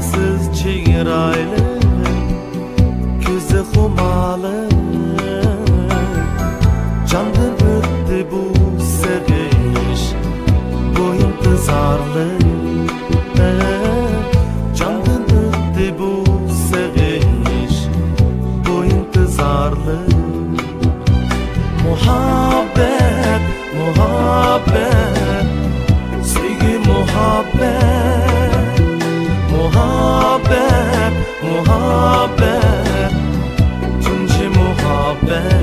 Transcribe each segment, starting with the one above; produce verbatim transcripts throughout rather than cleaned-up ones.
سىز چىرايلىق، كۆزى خۇمارلىق، جاندىن ئۆتتى بۇ سېغىش، بۇ ئىنتىزارلىق. جاندىن ئۆتتى بۇ سېغىش، بۇ ئىنتىزارلىق. مۇھەببەت، مۇھەببەت، سۆيگۈ مۇھەببەت، مۇھەببەت، مۇھەببەت، تۇنجى مۇھەببەت.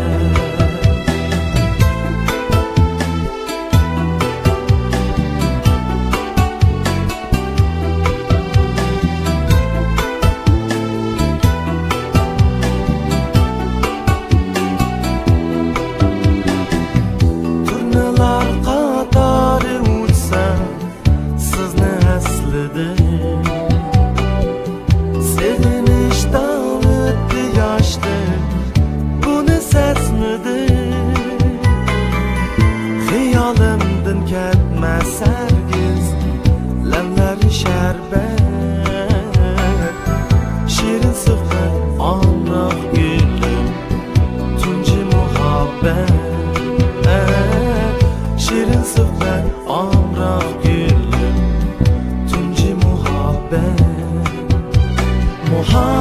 تۇرنىلار قاتارى ئۇچسا، سىزنى ئەسلىدىم. سېغىنىشتا ئۆتتى ياشلىق، بۇنى سەزمىدىم. خىيالىمدىن كەتمەس ھەرگىز، لەۋلەر شەربەت، شېرىن سۆھبەت، ئامراق گۈلۈم، تۇنجى مۇھەببەت. شېرىن سۆھبەت، ئامراق گۈلۈم، تۇنجى مۇھەببەت. مۇھەببەت.